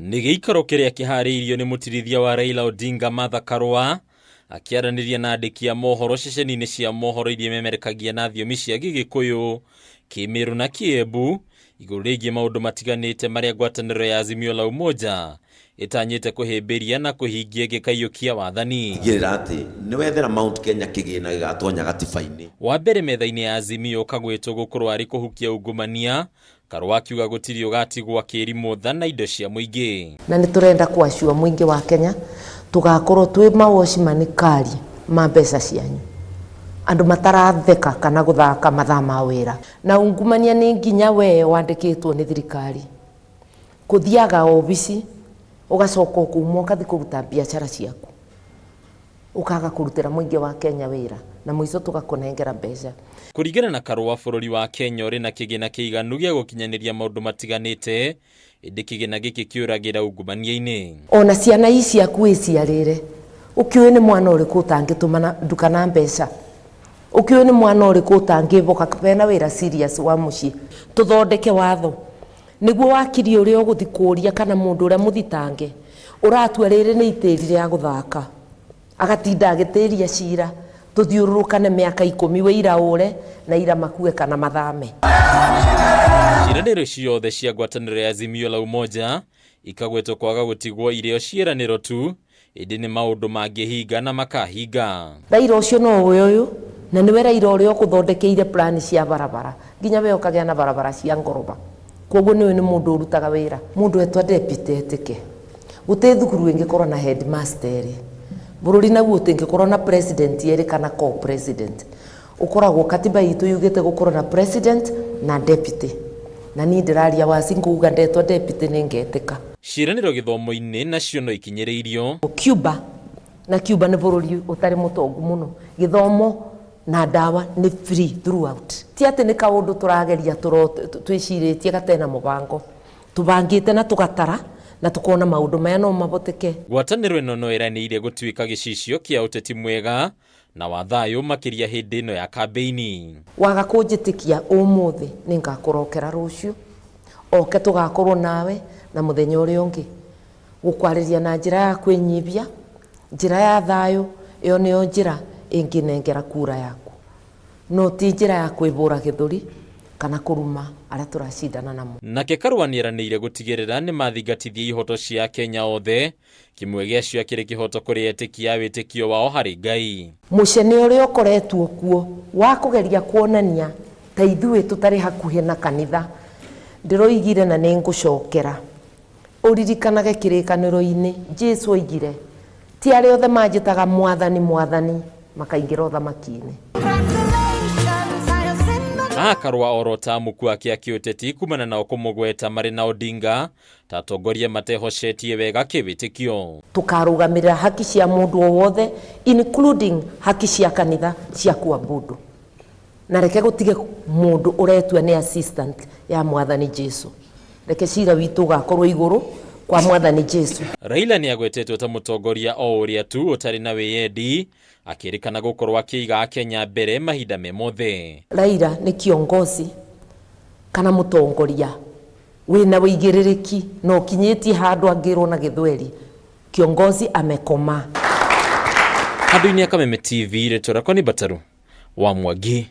Nĩ gĩikaro kĩrĩa kĩharĩirio nĩ mũtirithia wa Raila Odinga Martha Karua akĩaranĩria na andĩki a mohoro ceceni-inĩ cia mohoro iria imemerekagia na thiomi cia Gĩgĩkũyũ, Kĩmĩrũ na Kĩembu igũrũ rĩgiĩ maũndũ matiganĩte marĩa ngwatanĩro ya Azimio la Umoja ĩtanyĩte kũhĩmbĩria na kũhingia ĩngĩkaiyũkia wathani. Tigĩrĩra atĩ nĩ wethera Mount Kenya kĩgĩna gĩgatonya gatiba-inĩ. Wa mbere metha-inĩ ya Azimio kagwetwo gũkorwo arĩ kũhukia ungumania, Karua akiuga gũtirĩ ũgatigwo akĩrimwo tha na indo cia mũingĩ. Na nĩ tũrenda kũacua mũingĩ wa Kenya tũgakorwo twĩ mawocimani kari ma mbeca cianyu, andũ mataratheka kana gũthaka mathaa ma wĩra. Na ungumania nĩ nginya we wandĩkĩtwo nĩ thirikari kũthiaga obici ũgacoka ũkauma ũgathiĩ kũruta biacara ciaku, ũkaga kũrutĩra mũingĩ wa Kenya wĩra na mũico tũgakũnengera mbeca. Kũringana na Karua, bũrũri wa Kenya ũrĩ na kĩgĩna kĩiganu gĩa gũkinyanĩria maũndũ matiganĩte, ĩndĩ kĩgĩna gĩkĩ kĩũragĩra ungumania-inĩ. Ona ciana ii ciaku wĩciarĩre, ũkĩũĩ nĩ mwana ũrĩkũ ũtangĩtũma nduka na mbeca? Ũkĩũĩ nĩ mwana ũrĩkũ ũtangĩboka bena wĩra serious wa mũciĩ? Tũthondeke watho nĩguo wakiri ũrĩa ũgũthi kũũria kana mũndũ ũrĩa mũthitange ũratua rĩrĩ nĩ itĩri rĩa gũthaka agatinda agĩtĩria cira tũthiũrũrũkane mĩaka 10 wĩira ũre na ira makue kana mathame. Ciĩranĩro ciothe cia ngwatanĩro ya Azimio la Umoja ikagwetwo kwaga gũtigwo irĩ o ciĩranĩro tu, ĩndĩ nĩ maũndũ mangĩhinga na makahinga. Raila ũcio no ũyũ ũyũ na nĩwe Raila ũrĩa ũkũthondekeire plani cia barabara nginya we ũkagĩa na barabara cia ngoroba, koguo nĩũĩ nĩ mũndũ ũrutaga wĩra. Mũndũ etwa deputy etĩke gũtĩ thukuru ĩngĩkorwo na headmaster erĩ, bũrũri naguo ũtĩngĩkorwo na president erĩ kana co-president. Ũkoragwo katiba itũ yugĩte gũkorwo na president na deputy, na niĩ ndĩraria waci nguga ndetwa deputy nĩ ngetĩka. Ciĩranĩro gĩthomo-inĩ nacio no ikinyĩrĩirio. Cuba na Cuba nĩ bũrũri ũtarĩ mũtongu mũno, gĩthomo na ndawa nĩ free throughout. Ti atĩ nĩ kaũndũ tũrageria twĩcirĩtie gatena mũbango, tũbangĩte na tũgatara na tukona maũndũ maya no mahoteke. Ngwatanĩro ĩno no ĩranĩire gũtuĩka gĩcicio kĩa ũteti mwega na wa thayũ makĩria hĩndĩ ĩno ya kambĩini. Waga kũnjĩtĩkia ũmũthĩ nĩ ngakũrokera rũciũ, oke tũgakorwo nawe na mũthenya ũrĩa ũngĩ. Gũkwarĩria na njĩra ya kwĩnyibia, njĩra ya thayũ, ĩyo nĩyo njĩra ĩngĩnengera kura yaku. No ti njĩra ya kwĩbũra gĩthũri kana kũruma arĩa tũracindana namo. Nake Karua nĩeranĩire gũtigĩrĩra nĩ mathingatithia ihoto cia Akenya othe, kĩmwe gĩacio akĩrĩ kĩhoto kũrĩ etĩkia a wĩtĩkio wao harĩ Ngai. Mũcene ũrĩa ũkoretwo kuo wa kũgeria kuonania ta ithuĩ tũtarĩ hakuhĩ na kanitha, ndĩroigire na nĩ ngũcokera. Ũririkanage kĩrĩkanĩro-inĩ Jesu oigire, ti arĩa othe manjĩtaga Mwathani, Mwathani makaingĩra ũthamaki-inĩ. Haha Karua orota amuku ake a kĩũteti kumana nao kũmũgweta marĩ na Odinga ta atongoria matehocetie wega kĩwĩtĩkio. Tũkarũgamĩrĩra haki cia mũndũ o wothe including haki cia kanitha cia kuabudu, na reke gũtige mũndũ ũretua nĩ assistant ya Mwathani Jesu. Reke cira witũ ũgakorwo igũrũ kwa Mwathani Jesu. Raila nĩ agwetetwo ta mũtongoria o ũrĩa tu ũtarĩ na wĩyendi, akĩrĩkana gũkorwo akĩiga Akenya mbere mahinda me mothe. Raila nĩ kiongozi kana mũtongoria wĩna wĩigĩrĩrĩki na ũkinyĩtie handũ angĩrwo na gĩthweri, kiongozi amekoma. Handũ-inĩ ya Kameme TV, rĩtwa rĩakwa nĩ Mbataru wa Mwangi.